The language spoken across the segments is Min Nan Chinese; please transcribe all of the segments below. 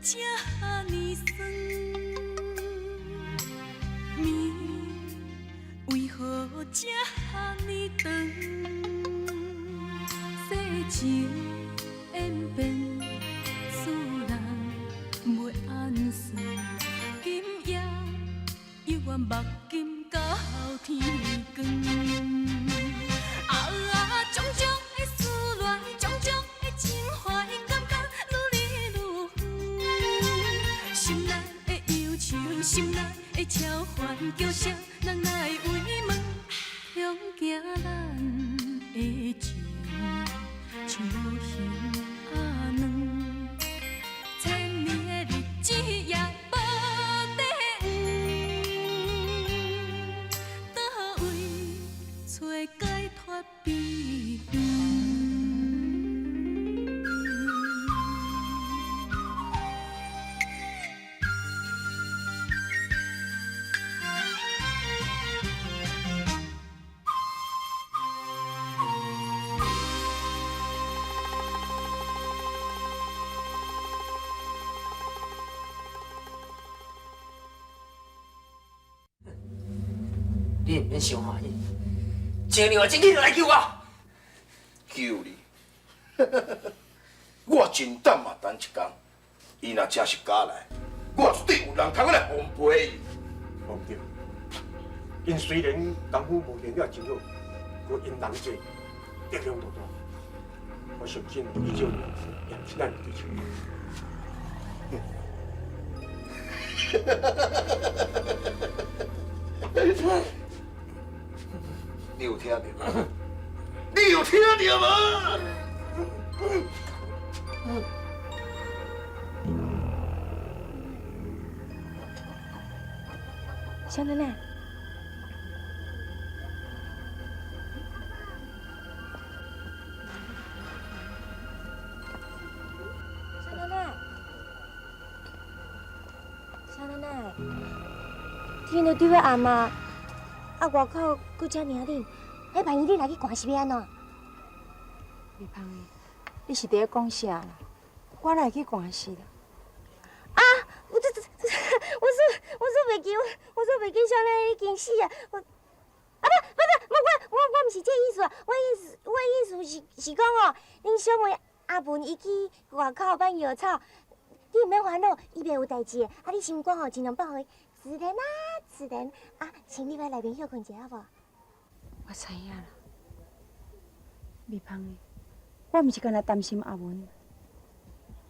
這呢酸？暝為何這呢長？世情演變，使人袂按算。今夜犹原目金到天光。啊，种种的思恋，种种的情怀，感觉愈离愈远。心内的忧愁，心内的超凡，叫啥人来慰问？恐惊咱的情像无形仔软，千年的日子也无底蕴，佗位揣解脫悲欢？你毋免伤欢喜，情娘真紧就来救我。救你？我真等嘛等一工，伊若真是敢来，我绝对有人通来防备伊。无对，𪜶虽然功夫无练了真好，阁𪜶人济，力量大大，我相信李少年也毋是咱的对手。你有听到？你有听到无？小奶奶，小奶奶，小奶奶，天都对要暗啊，啊外口阁遮尔冷，彼万一你来去寒是欲按怎？美芳的，你是伫咧讲啥啦？我哪会去寒死啦？啊！我这这这，我说袂记小奶奶已经死啊！我啊不不不，我毋是这意思啊！我意思是讲哦，恁小妹阿文伊去外口挽药草，你毋免烦恼，伊袂有代志的。啊，你心肝吼尽量放予伊自然啊自然啊，请你来内面歇睏一下好无？我知影啦，美芳的，我毋是干焦担心阿文，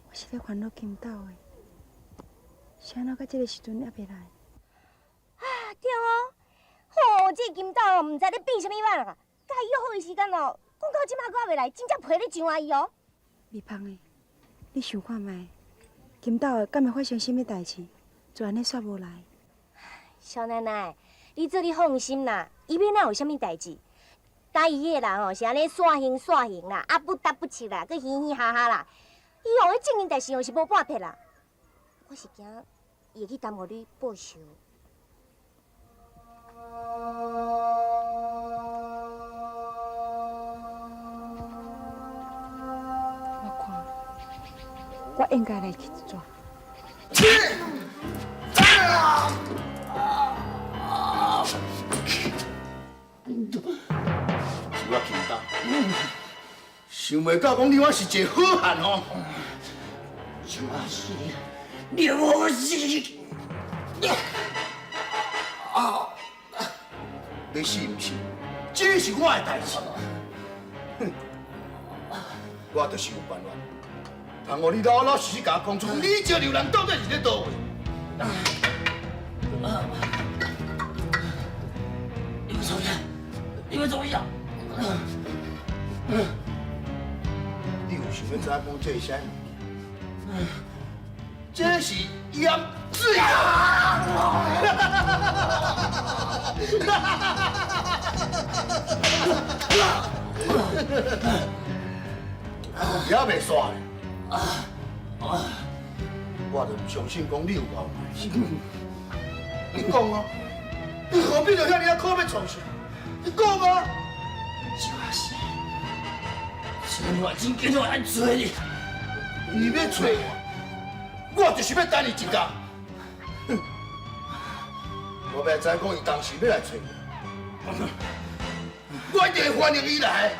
我是咧烦恼金斗的，是按怎到这个时阵犹未来？啊对哦，吼，这金斗哦，毋知咧变啥物法啦，佮伊约好的时间哦，讲到这马阁犹未来，真正皮咧上啊伊哦。美芳的，你想看觅，金斗的敢会发生啥物代志，就按呢煞无来？小奶奶，你做你放心啦，伊欲哪有啥物代志？佮伊彼个人哦，是按呢煞形煞形啦，啊不答不切啦，阁嘻嘻哈哈啦。伊哦，彼正经代志哦是无半撇啦。我是惊伊会去耽误你报仇。我看，我应该来去一逝。是我金斗，想袂到讲你我是一个好汉哦。就是，就是。啊！欲死毋死，这是我的代志。哼，我就是有办法，通予你老老实实共我讲出，你这流人到底是咧佗位？你欲创啥？你欲创啥？你有想欲知影讲这是啥物件？这是盐水啊！也袂煞咧，我就毋相信讲你有够耐心。你讲啊，你何必就遐尔啊苦欲创啥？你讲啊！就是，这我真紧就来揣你。你欲揣我，我就是欲等伊一工。我欲知讲伊当时欲来揣我，我一定会欢迎伊来。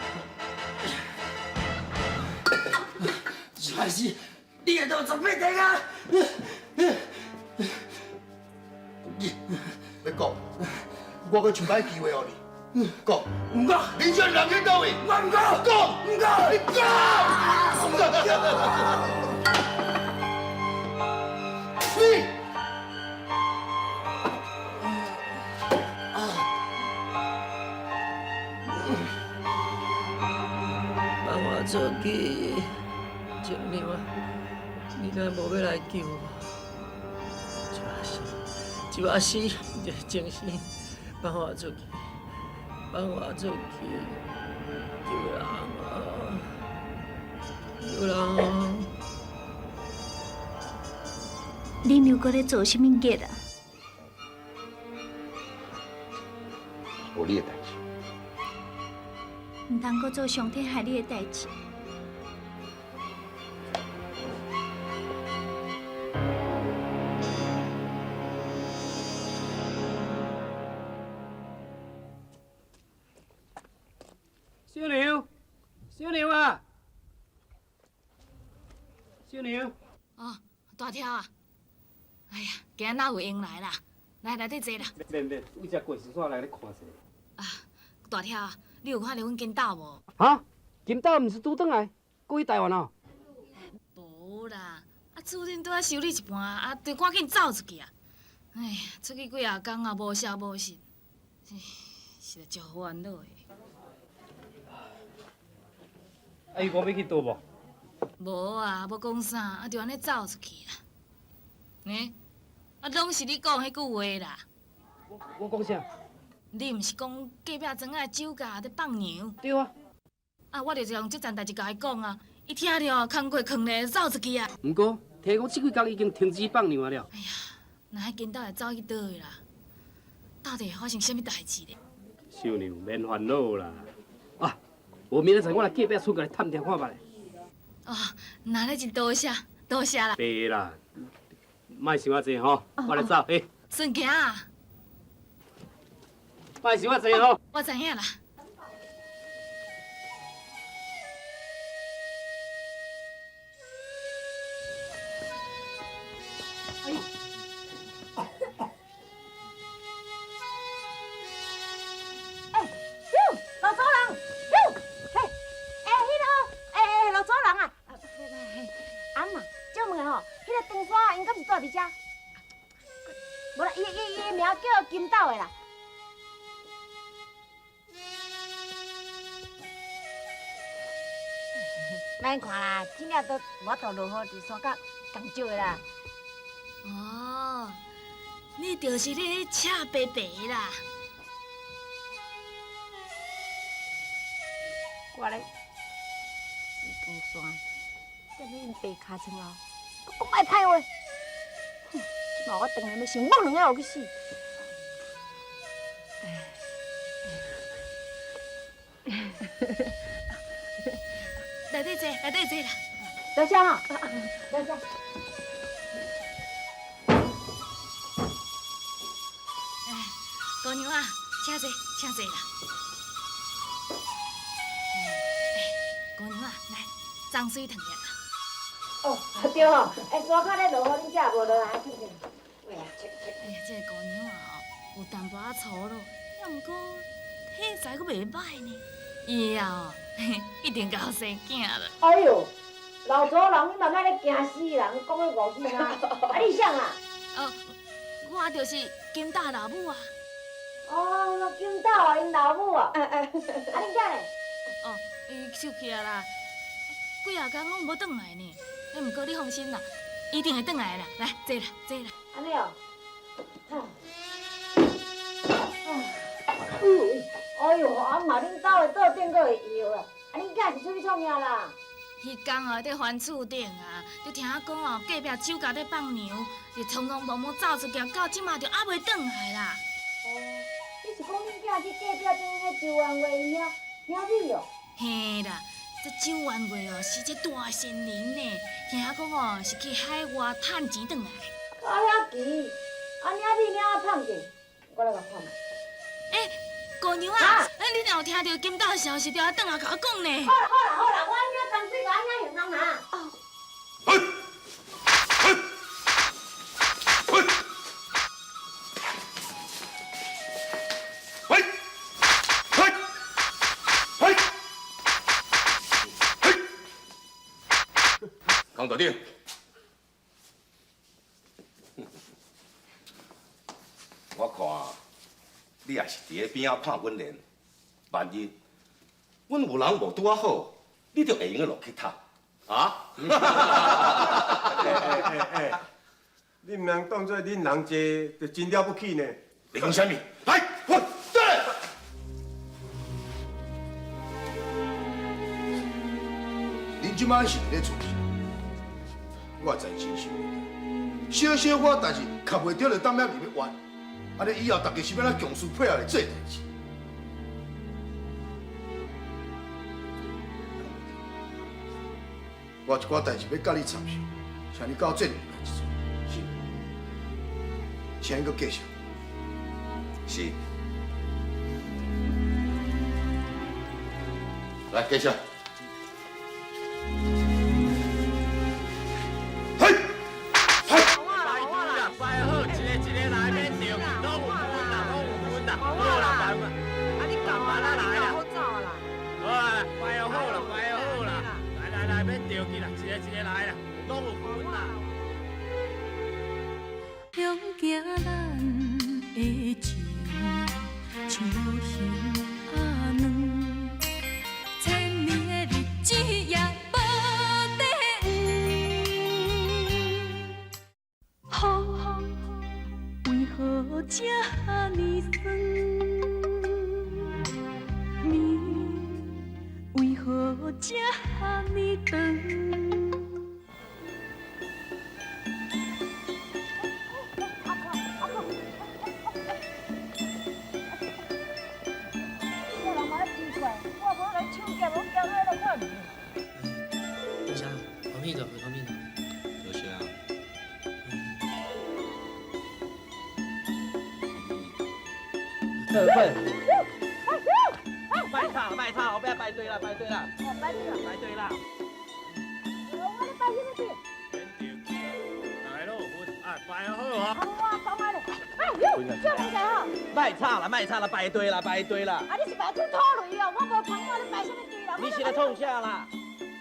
还是你会当十八天啊！欲讲，我阁一摆机会予你，讲，毋讲，林俊人去佗位？我毋讲，讲，毋讲，你讲，你。放我出去，亲娘啊，你敢无欲来救我？一摆死，一个情死，放我出去，放我出去，救人啊！救人啊！恁又阁咧做啥物业啊？无你的代志。毋通阁做伤天害理的代志。小娘，小娘啊，小娘。哦，大跳啊！哎呀，今日哪有闲来啦？来，内底坐啦。免免，为这过时煞来咧看一下。啊，大跳啊，你有看著阮金斗无？哈？金斗毋是拄转来，阁去台湾哦？无啦，啊，厝顶拄仔修理一半，啊，就赶紧走出去啊！哎呀，出去几仔工啊，无消无息，实在足烦恼的。啊，伊讲欲去佗无？无啊，无讲啥，啊，就按呢走出去啦。呢？啊，拢是你讲彼句话啦。我讲啥？你毋是讲隔壁庄仔的酒家伫放牛？对啊。啊，我就是用这层代志共伊讲啊，伊听著工课囥咧走出去啊。毋过听讲这几工已经停止放牛啊了。哎呀，若彼金斗会走去佗位啦？到底会发生啥物代志咧？秀娘免烦恼啦。啊，无明仔载我来隔壁厝共你探听看觅。哦，那咧真多谢，多谢啦。袂啦，莫想遐济吼，我来走。嘿。顺行啊。莫想遐济吼。我知影啦。哎，哟，老祖人，哟，嘿，哎，彼个，哎，老祖人啊，阿姆，借问下吼，彼个长山𪜶敢是住伫遮？无啦，伊的名叫金斗的啦。免看啦，真正都无法度落雨，伫山脚共石的啦。哦，你就是咧赤白白啦。我咧死长山，踮咧𪜶爸尻川后，阁讲爱歹话。哼，这摆我当然欲想摸两下予去死。内底坐，内底坐啦。多谢吼，多谢。哎，姑娘啊，请坐，请坐啦。哎，姑娘啊，来，脏水烫下。哦，对吼，哎，山脚咧落雨，恁遮无落啊？哎呀，这个姑娘啊，有淡薄仔粗鲁，也毋过体材阁袂歹呢。伊啊，一定𠢕生囝啦。哎哟，老祖人，你嘛莫咧惊死人，讲彼五四三。啊，你谁啊？哦，我就是金大老母啊。哦，金大啊，𪜶老母啊。哎哎，啊，恁囝咧？哦，伊出去啊啦，几仔工拢无转来呢。啊，毋过你放心啦，一定会转来啦。来，坐啦，坐啦。按呢哦。哎哟，阿妈，恁兜的桌顶阁会摇啊！啊，恁囝是出去创啥啦？彼工哦，伫番厝顶啊，就听讲哦，隔壁酒家咧放牛，就匆匆忙忙走出去，到这马就犹未转来啦。哦，你是讲恁囝去隔壁庄彼周元月𪜶兄兄弟哦？嘿啦，這周元月哦，是這大善人呢，聽講哦是去海外趁錢轉來。啊遐奇，啊領米領啊胖者，我來共看覓。欸，姑娘啊，你若有聽著金斗消息，著愛轉來共我講呢。好啦好啦好啦，我領東西，共領行通哈。江道长，我看你也是佇咧邊仔拍阮連，萬一阮有人無拄仔好，你就會用得落去讀，啊？欸，你毋通當做恁人濟就真了不起呢？你講啥物？來，我對。恁這擺是佇咧做啥？我知真心，小小可代誌卡袂著就當遐入去冤，按呢以後大家是欲按怎共事配合來做代誌？我有一寡代誌欲佮你插手，請你到這裡來一撮。是，請閣繼續。是。來，繼續。向行咱的情，像无形仔软，千年的日子也无底黄。雨为何这呢酸？暝为何这呢长？多谢，阿弥陀佛，阿弥陀佛。多谢。卖吵卖吵，后壁排队啦，排队啦。哦，排队啦，排队啦。我咧排什麼隊？来咯，啊，排好哦。我讲啊咧，哎呦，这问题吼。卖吵啦，卖吵啦，排队啦，排队啦。啊，你是排出土雷哦，我無捧我，你排什麼隊啦？你是咧創啥啦？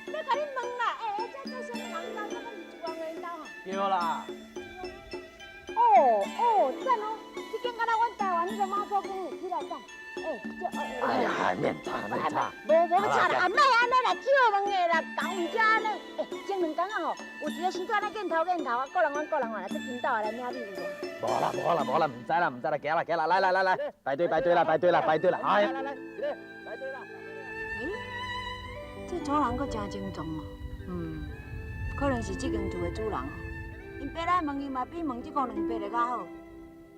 欲共你問啦，欸，這這啥物人兜？這敢是一萬个𪜶兜吼？對啦。哦哦，讚哦！這間敢若阮台灣彼個媽祖宮有起來讚。欸，這哎呀，免吵免吵。無無欲吵啦，啊，莫按呢啦，少問的啦，講毋才按呢。欸，前兩工啊吼，有一個時陣咧見頭見頭啊，個人阮個人話來，這金斗來領米有無？無啦無啦無啦，毋知啦毋知啦，行啦行啦，來來來來，排隊排隊啦排隊啦排隊啦，哎，來來來，排隊啦。欸，這主人閣誠精壯哦，嗯，可能是這間厝的主人哦。𪜶爸來問伊嘛，比問這個兩伯的較好。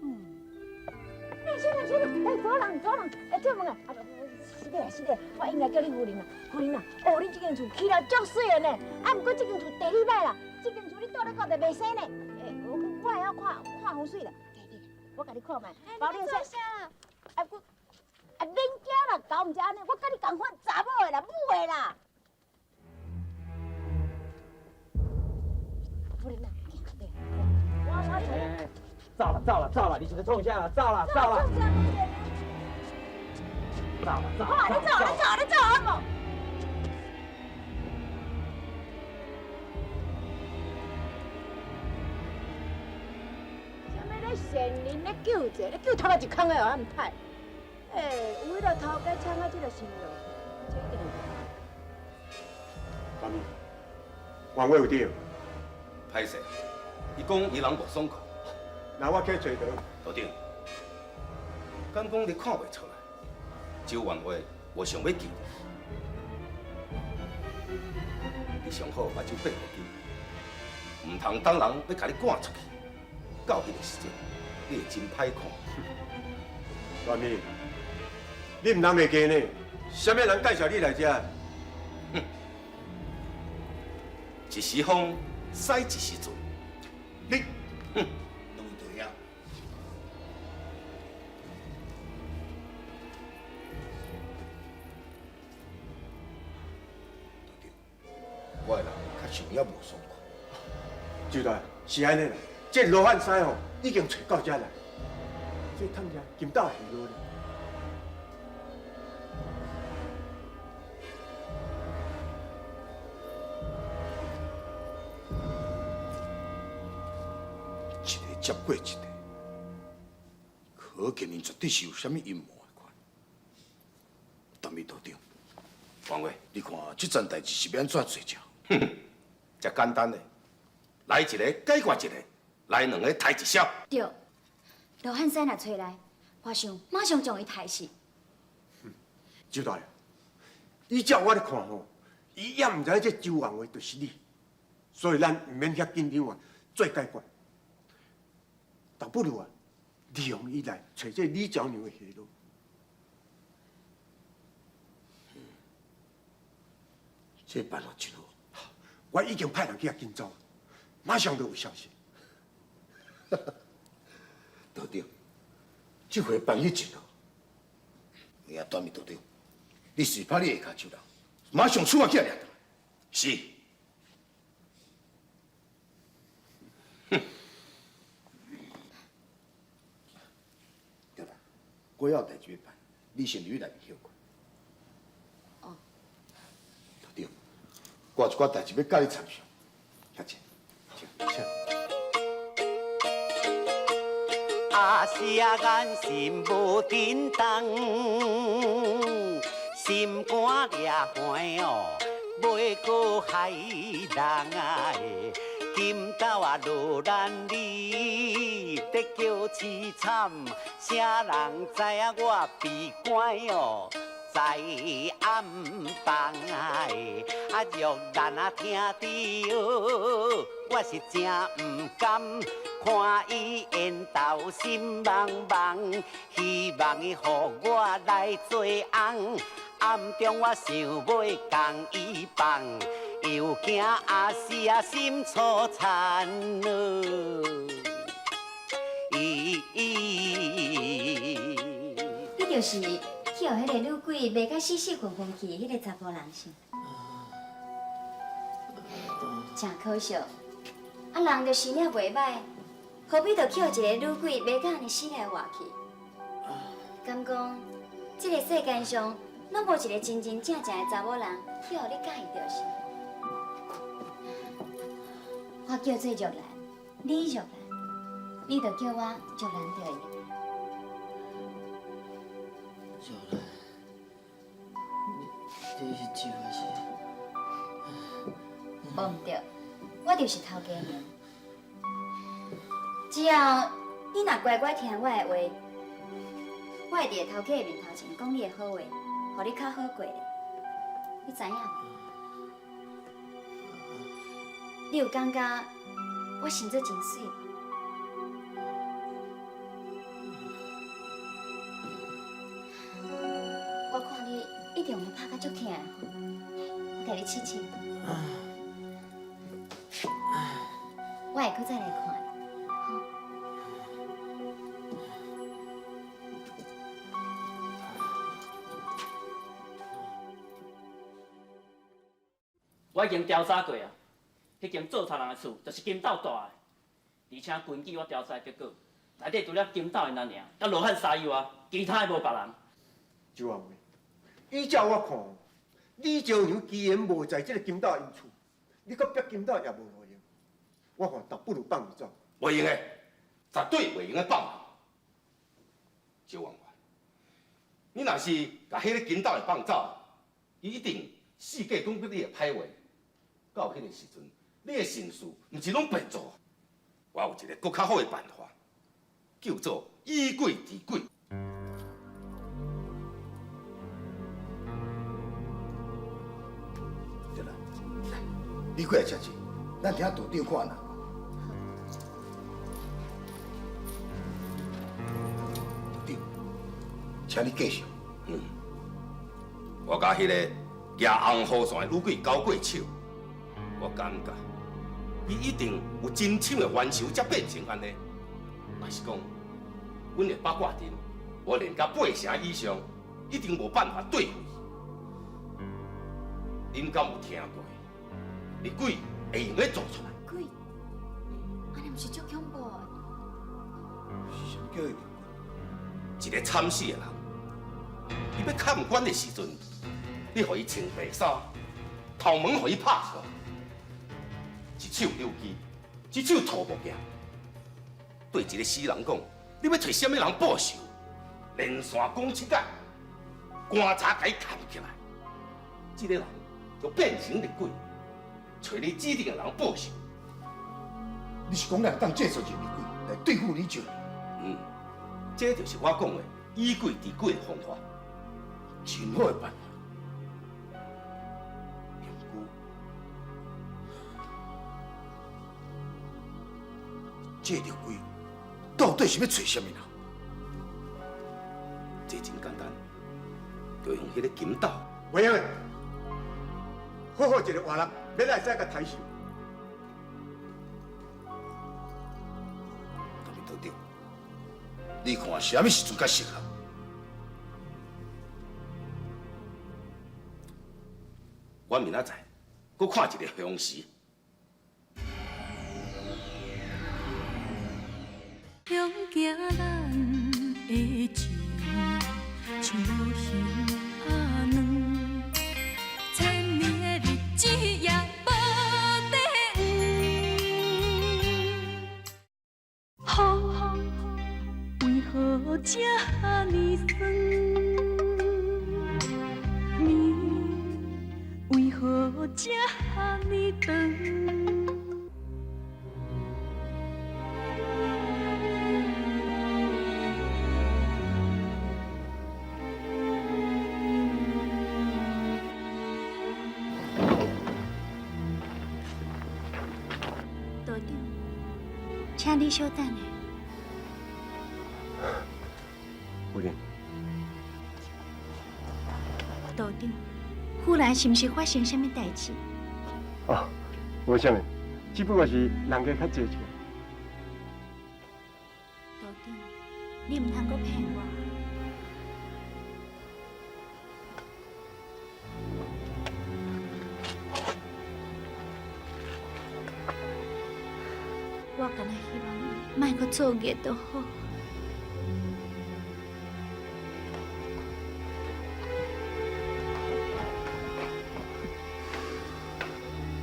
嗯。欸，先生先生，欸，主人主人，欸，借問啊，啊，是的是的，我應該叫你夫人啊，夫人啊，哦，恁這間厝起了足媠的呢，啊，毋過這間厝地理歹啦，這間厝你住咧到就袂生呢。欸，我會曉看看風水啦，對對，我共你看覓，包你會使。啊，我啊免驚啦，狗毋是按呢，我佮你仝款，查某的啦，母的啦。夫人啊，我。走了走了走了，你是咧创啥啦？走啦走啦！走啦走！好，你走你走你走好無？啥物咧善人咧救济，咧救頭殼一空的哦，毋歹。欸，有彼个頭家請啊，這个心路，這一定會。媽咪，王偉有佇？歹勢，伊講伊人無爽快。那我去揣著。道長，敢講你看袂出來，周元月無想欲救你，你上好目睭閉緊，毋通等人欲共你趕出去，到彼个時陣，你會真歹看。媽咪，你毋通袂記呢？啥物人介紹你來遮？哼，一时风，使一时阵。你，哼，两位弟兄。我的人确实有影无爽快。周大，是按呢啦，这罗汉师吼已经揣到遮来，这探听金斗下落咧。一个接过一个，可见𪜶绝对是有啥物阴谋的款。陈秘道长，王伟，你看这件代志是欲按怎做才好？哼，这简单的，来一个解决一个，来两个刣一痟。对，罗汉师若揣来，我想马上将伊刣死。周大，依照我咧看吼，伊也毋知影这周王话就是你，所以咱毋免遐紧张啊，做解决。倒不如啊，利用伊来揣这李娇娘的下落。这办法真好，我已经派人去遐跟踪，马上就有消息。道长，这回办法真好。你啊，段秘道长，你随拍你下跤手人，马上出发去掠转来。是。对啦，我还有代志欲办，你先入去内面歇睏。哦。道长，我有一寡代志欲佮你参详，遐请，请，请。阿是啊，眼神无振动，心肝掠寒哦，袂过害人啊！金豆啊落难离，得叫凄惨，啥人知影我悲关哦？在暗房啊，啊玉兰啊听著，我是真毋甘，看伊缘投心茫茫，希望伊予我来做翁，暗中我想欲共伊放，又惊阿是啊心粗残咯。你就是去予彼个女鬼卖甲死死魂魂去的彼个查埔人是？真可惜，啊人就生了袂歹，何必就去予一个女鬼卖甲按呢死来活去？敢讲，这个世间上拢无一个真真正正的查某人去予你佮意著是？我叫做玉兰，李玉兰，你就叫我玉兰就会用。玉兰，你是周的是？无毋对，我就是头家娘。只要你若乖乖听我的话，我会伫头家的面头前讲你的好话，予你较好过咧。你知影无？你有感觉我生做真媠无？我看你一定会拍甲足疼的吼，我共你试试。我会阁再来看你。我已经调查过啊，彼间做贼人的厝就是金斗蹛的，而且根据我调查的结果，内底除了金斗𪜶人尔，佮罗汉沙以外，其他的无别人。周阿妹，依照我看，李昭娘既然无在这个金斗𪜶厝，你阁逼金斗也无路用。我看倒不如放伊走。袂用的，绝对袂用的放。周王你若是共彼个金斗的放走，伊一定四界讲你的歹话。到彼个时阵，你的心事毋是拢白做？我有一个阁较好的办法，叫做以鬼治鬼。对啦，来，你过来吃者，咱听道长看哪。道长，请你继续。我共彼个举红雨伞的女鬼交过手，我感觉伊一定有真深的冤仇，才变成按呢。若是讲，阮的八卦阵无练到8成以上，一定无办法对付伊。恁敢有听过？厉鬼会用得做出来？鬼？按呢毋是足恐怖的？是啥物叫伊一个惨死的人，伊欲崁关的时阵，你予伊穿白衫，头毛予伊拍出来，一手柳枝，一手桃木剑，对一个死人讲，你欲揣啥物人报仇？连续讲七摆，棺材共伊崁起来，这个人就变成厉鬼，揣你指定的人报仇。你是讲咱当制作一个厉鬼来对付李少？嗯，这就是我讲的以鬼治鬼的方法，真好的办法。不过，这厉鬼到底是欲揣啥物人？这真简单，就用彼个金斗。袂用的，好好一个活人，欲来使共刣死。但是道长，你看啥物时阵较适合？我明仔载阁看一个凶时。向行咱的情，像无形仔软，千年的日子也无底黄。雨为何这呢酸？暝为何这呢长？道长，请你稍等下。夫人，道长，夫人是毋是发生啥物代志？哦，无啥物，只不过是人家较济尔。道长，你毋通阁骗我。我敢若希望伊莫阁做孽就好。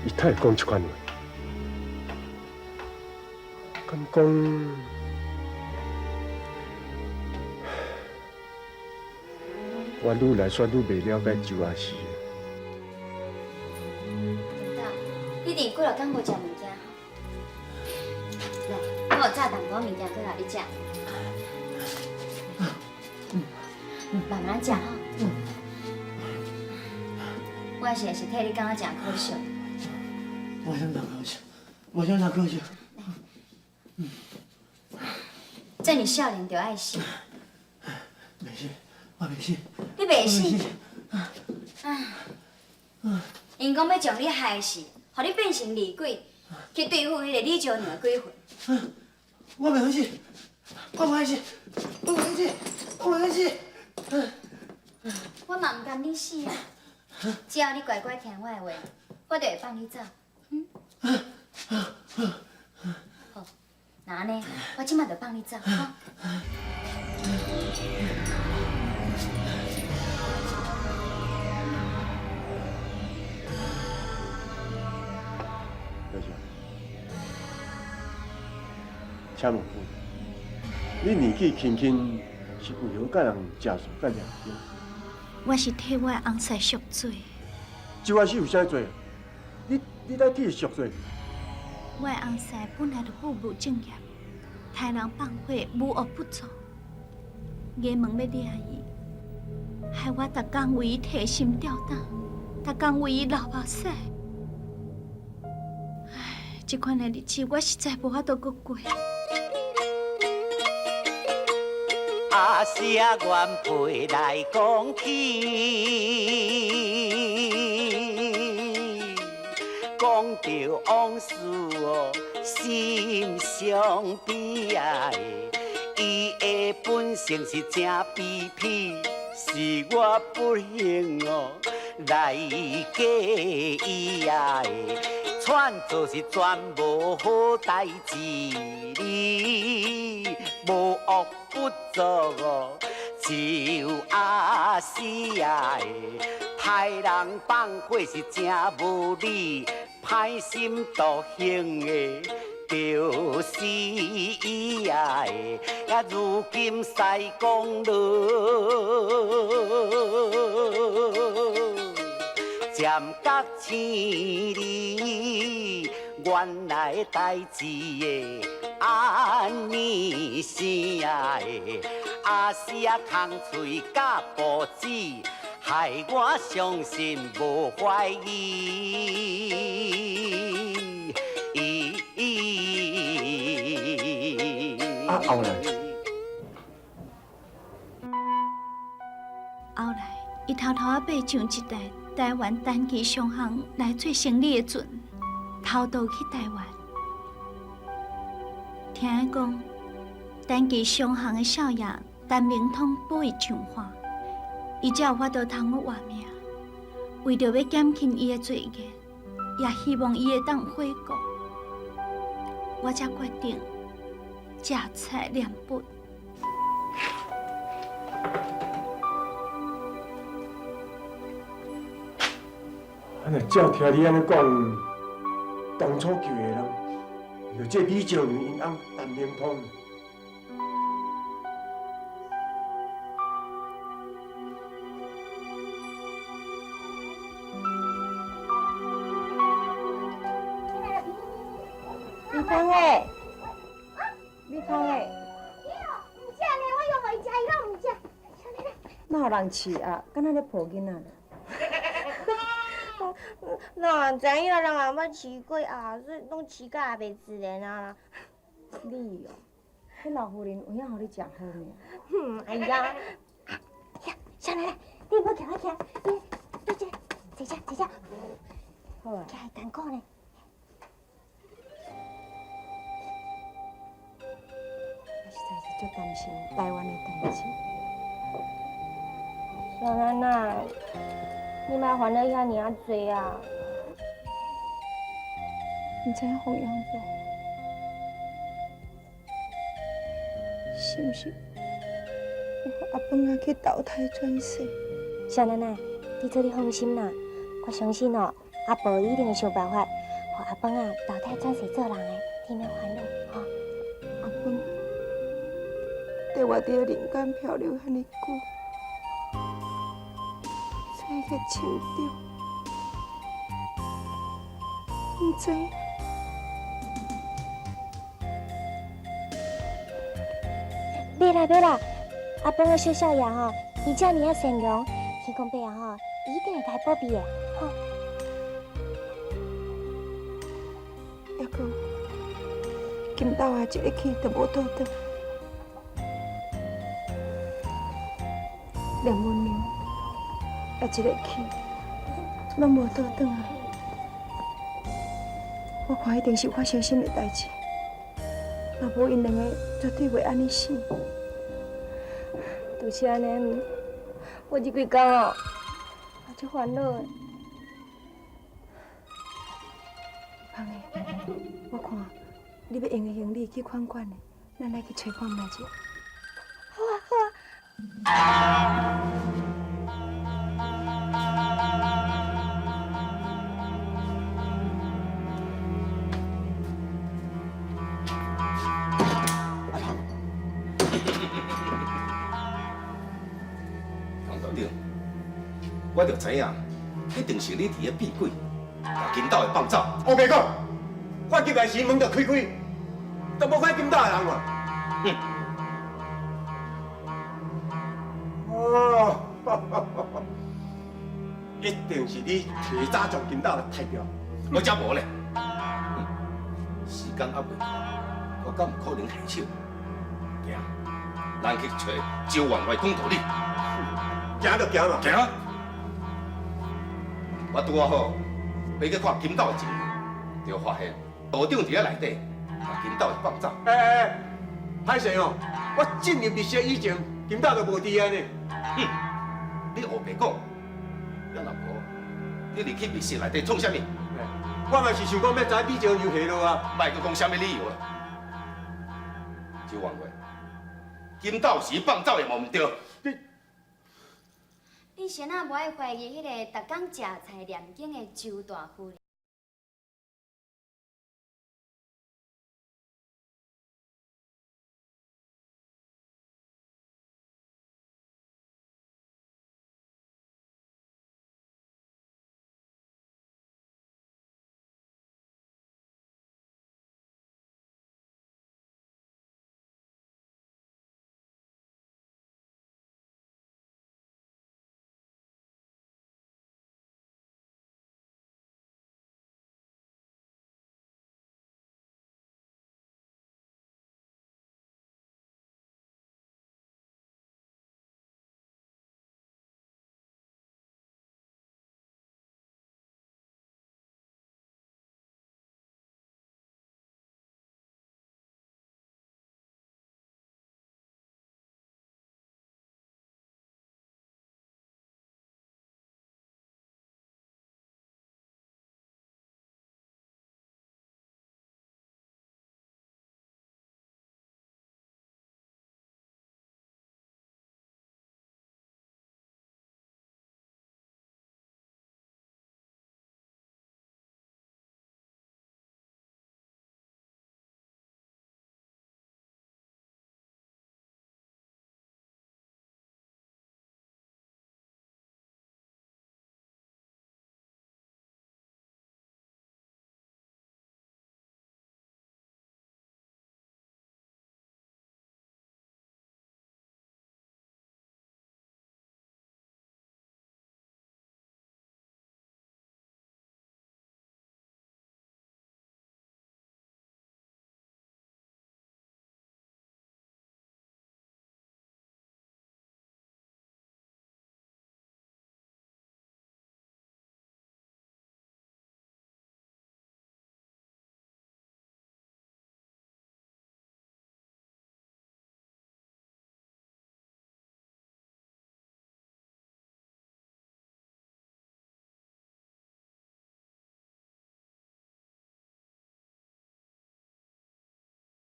伊太会讲这款话，敢讲我愈来煞愈袂了解周阿四。金斗，你伫几落工无食物件吼？来，我有炸淡薄物件过来你食。慢慢食吼。我实在是替你感觉真可惜。无啥通可惜，无啥通可惜。这尔少年就爱死。袂死，我袂死。你袂死？啊！𪜶讲欲将你害死，予你变成厉鬼，去对付彼个李少娘的鬼魂。我袂死，我袂死，我袂死，我袂死。我嘛毋甘你死啊！只要你乖乖听我的话，我就会放你走。嗯？好，那按呢，我这马就放你走，哈。小姐，请问夫人，你年纪轻轻是为何佮人食素佮念经？我是替我的翁婿赎罪。周阿四有啥罪？你来替伊赎罪？我的翁婿本来就不务正业，杀人放火，无恶不作。衙门欲掠伊，害我逐工为伊提心吊胆，逐工为伊流目屎。唉，这款的日子我实在无法度阁过。阿是啊，原配来讲起。讲著往事哦，心伤悲哀。伊的本性是真卑鄙，是我不幸哦来嫁伊啊！喘做是全无好代志，你无恶不作哦，就阿死啊！歹人放火是真无理，歹心毒行的，就是伊啊！啊，如今西公路，渐觉生离，原来代志会按呢生啊！阿是啊，空喙佮报纸，害我伤心无怀疑。啊，后来，后来，伊偷偷仔爬上一台台湾单旗商行来做生理的船，偷渡去台湾。听讲，单旗商行的少爷陈明通保伊上岸，伊才有法度通阁活命。为著欲减轻伊的罪孽，也希望伊会当悔过，我才决定食菜念佛。啊，若照听你按呢讲，当初救的人，就这李少年𪜶翁陈明通。美芳欸，美芳欸，毋食呢，我又予伊食，伊拢毋食。哪有人饲啊？敢若咧抱囡仔？哪知影人也捌饲过鸭，所以拢饲甲也袂自然啊啦。你哦，彼老夫人有影予你食好命。哼，哎呀，呀，小奶奶，你莫徛我徛，你对这，坐这，坐这。好啊。徛会艰苦呢。我实在是足担心台湾的代志。小奶奶，你莫烦恼遐尔仔济啊！毋知影凤阳婆是毋是有予阿饭仔去投胎转世？小奶奶，你做你放心啦，我相信哦，阿婆一定会想办法，予阿饭仔投胎转世做人的，你免烦恼吼。阿饭缀我伫咧人间漂流遐尔久，做个成长，毋知。袂啦袂啦，阿饭个小少爷吼，伊遮尔仔善良，天公伯啊吼，一定会共伊保庇的，吼。犹阁金豆仔一个去就无倒转，连阮娘也一个去，拢无倒转来。我看一定是发生啥物代志，若无𪜶两个绝对袂按呢死。就是按呢，我这几工哦，也足烦恼的。芳的，我看你欲用个行李去款款的，咱来去揣看觅者。好啊，好啊。阿芳，唐道长，我就知影，一定是你伫咧变鬼，共金斗的放走。我白讲，我入来时门就开开，都无看金斗的人嘛。哼。哦，一定是你提早将金斗刣掉。我才无咧。时间还未到，我敢有可能下手？行，咱去揣周员外讲道理。行就行嘛。行。我拄仔好，欲去看金斗的情形。就发现道长伫遐内底，共金斗放走。哎哎哎，歹势哦，我进入密室以前，金斗就无伫啊呢。哼，你乌白讲，也若无，你入去密室内底创啥物？我嘛是想讲欲知李静娘下落啊。莫阁讲啥物理由啦。周王月，金斗是放走的嘛毋对。你是按怎无爱怀疑彼个逐工食菜念经的周大夫人？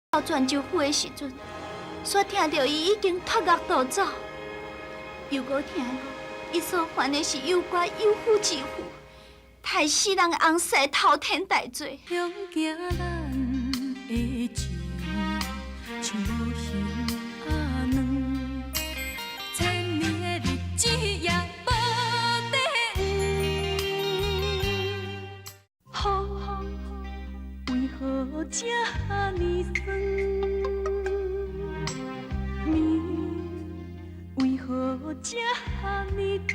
到泉州府的时阵，煞听著伊已经脱狱逃走，又阁听讲伊所犯的是有关有妇之夫，刣死人的翁婿滔天大罪。向行咱的情，像无形仔软，千年的日子也无底圆。雨为何这呢酸？暝为何这呢长？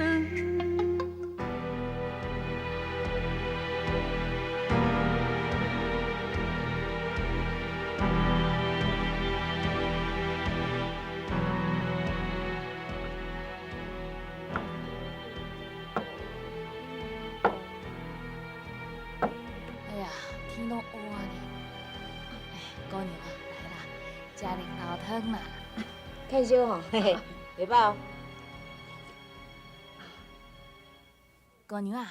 哎呀，天拢乌啊呢！哎，姑娘啊，来啦，食绿豆汤啦。欠烧吼，嘿嘿，袂歹哦。姑娘啊，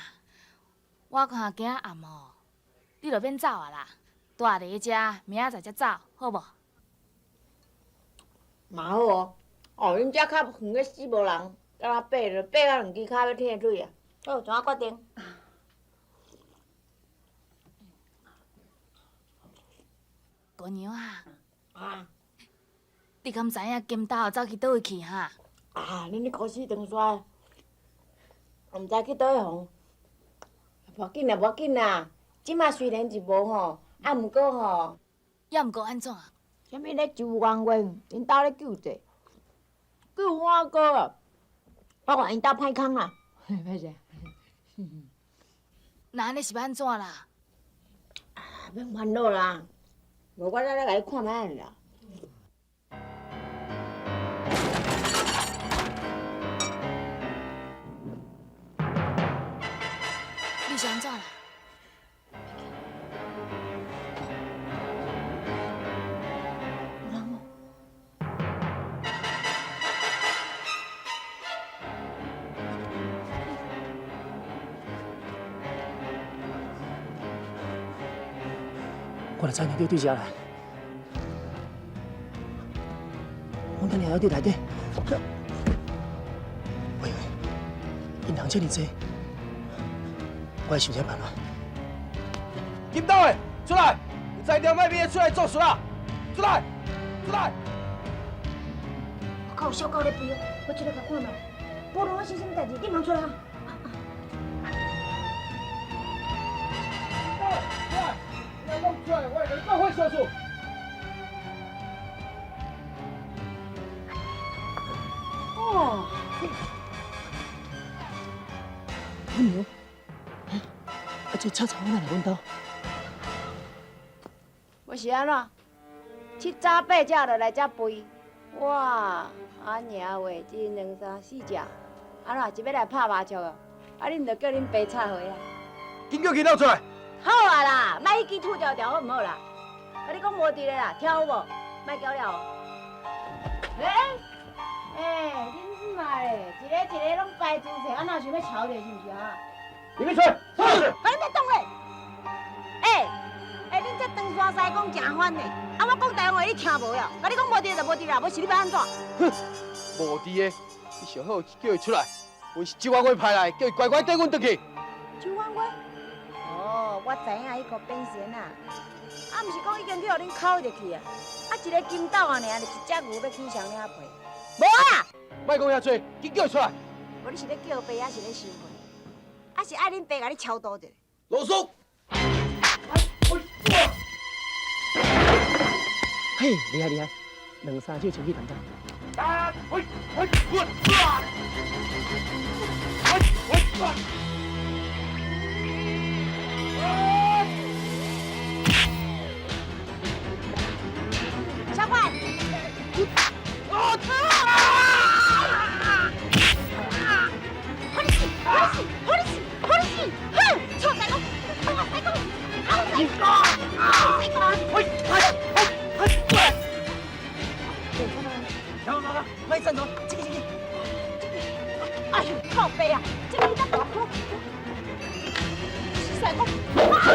我看今仔暗哦，你就免走啊啦，蹛伫遮，明仔载才走，好无？嘛好哦，哦，恁遮较远个死无人，敢若爬著爬到两支跤欲退水啊。好，怎啊决定？姑娘啊，啊，你敢知影金斗走去佗位去哈？啊，恁咧孤死长沙，毋知去佗位方。无要紧啦，无要紧啦。这马虽然是无吼，啊，毋过吼，也毋过按怎？啥物咧周元月，𪜶兜咧救济，救我哥啊！我看𪜶兜歹空啦，歹势。那按呢是欲按怎啦？啊，免烦恼啦，无我再来共你看觅啦。你是按怎啦？我若知影你对遮来，我等下还伫内底。喂，𪜶人这尔济，我爱想一个办法。金斗的，出来！有才调莫味的出来做事啦！出来，出来！我靠，小狗咧飞哦，我出来共看觅。无论发生啥物代志，你茫出来啊！出来！你若讲出来，我会共你做伙相处。哦，阿娘，啊，这赤查某哪来阮兜？我是按怎？七早八早就来遮肥，哇！安尔话，一两三四只，按怎是欲来拍麻将哦？啊，恁就叫恁爸插花啊！紧叫金斗出来！好啊啦，莫彼支吐条条好毋好啦？共你讲无伫咧啦，听有无？莫搅了哦。欸欸，恁妈咧，一个一个拢摆姿势，按怎想欲吵著是毋是啊？你们出来！出来！你别动咧！欸欸，恁这长山西讲诚番呢，啊，我讲台湾话你听无呀？共你讲无伫就无伫啦，无是你欲按怎？哼，无伫的，你上好叫伊出来。阮是周婉月派来，叫伊乖乖缀阮转去。周婉月？哦，我知影彼个变神啊，啊，毋是讲已经去予恁哭入去啊？啊，一个金斗仔尔，就一只牛欲去谁领皮？无啊！莫讲遐济，紧叫伊出来。无你是咧叫爸，抑是咧收费？抑是爱恁爸共你超度者？啰嗦。嘿，厉害厉害，两三手清气淡淡。啊！喂喂喂！喂喂喂！小怪。啊！好你死！好你死！好你死！好你死！哼！臭三公，臭三公，好三公，好三公！喂喂喂喂！来来来，莫站住，这个这个。哎呦，靠北啊！这个较大颗。三公。啊！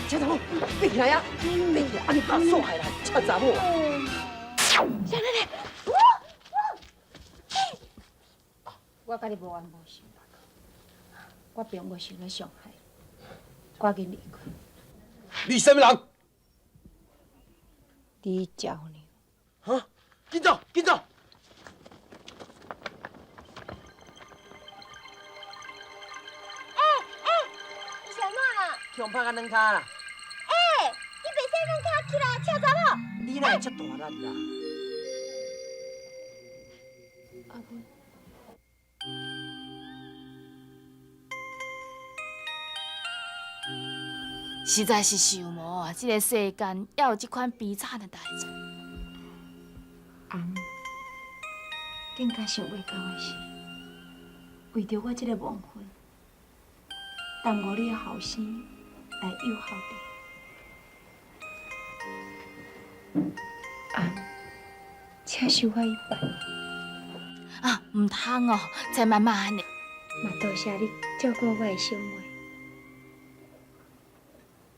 车查某，爬起来啊！爬起来，啊你把锁开啦，车查某。啥来咧？我佮你无冤无仇，我并无想欲伤害你，赶紧离开。你啥物人？你招娘。哈！紧走，紧走！欸欸，你是按怎啦？去予拍甲软跤啦！欸，你袂使软跤起来，车查某！你哪会遮大力啦？阿文，实在是想无啊！这个世间犹有这款悲惨的代志。翁，更加想袂到的是，为著我这个亡魂，耽误你的后生来诱惑你。翁，请受我一拜。啊，毋通哦，再慢慢按呢。嘛多谢你照顾我的小妹。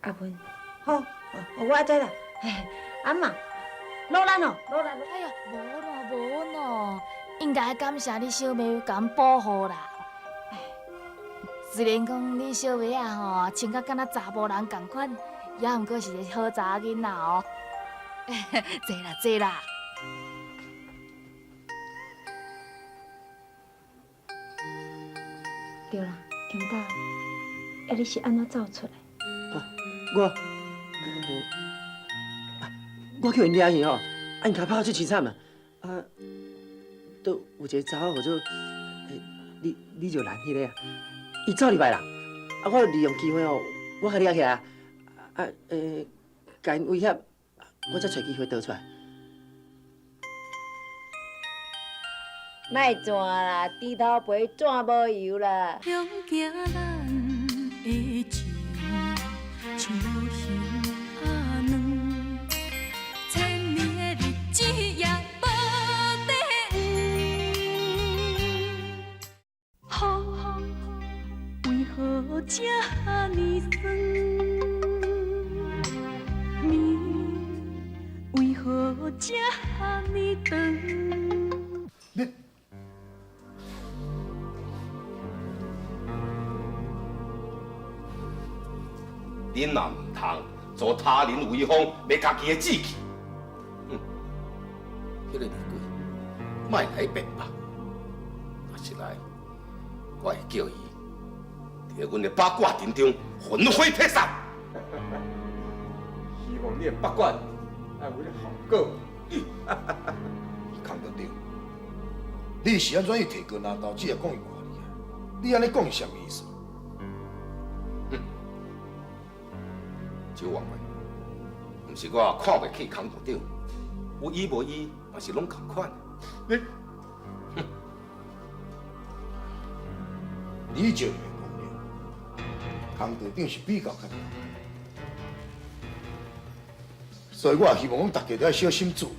阿文，好，我知啦。阿妈，努力哦，努力。哎呀，无咯，无咯，应该感谢你小妹共阮保护啦。虽然讲你小妹仔吼穿甲敢若查埔人仝款，也毋过是个好查某囡仔哦。坐啦，坐啦。对啦，金斗，啊你是按怎走出来？我，我去𪜶掠去吼，啊，𪜶共拍甲足凄惨啊！啊，都有一个查某号做李李玉兰彼个啊，伊走入来啦，啊，我利用机会哦，我共掠起来啊，啊，共𪜶威脅，我才揣機會逃出來。莫轉啦，豬頭皮轉無油啦。向行咱的情，像魚仔卵，千年的日子也無底黄。雨为何这呢酸？暝为何这呢长？恁若毋通做他人威风，灭家己的志气，哼！彼个李贵，莫来辩白，若是来，我会叫伊伫阮的八卦阵中魂飞魄散。希望你的八卦爱有个效果。康道长，你是按怎去提高拿刀，只会讲伊偌厉害？你按呢讲是啥物意思？周王妃，毋是我看袂起康道长，有医无医嘛是拢仝款。你，你就袂讲了，康道长是比较较大，所以我也希望讲大家都要小心注意。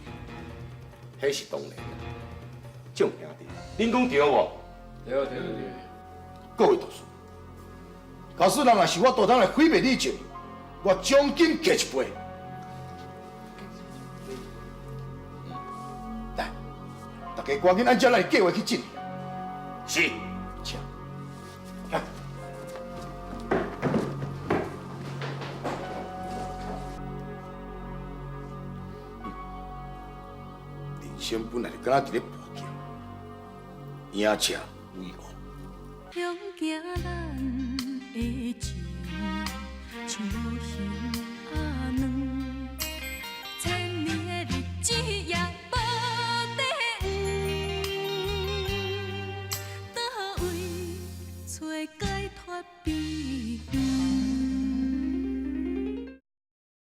彼是当然啦，众兄弟，恁讲对无？对对对。各位同事，假使人若是我大胆来毁灭你一，我奖金加一倍。来，大家赶紧按照咱的计划去进行。是，请。来。人生本来就敢若伫咧搏击，赢者为王。向行咱的情，像鱼仔卵，千年的日子也无底黄。佗位揣解脫悲欢？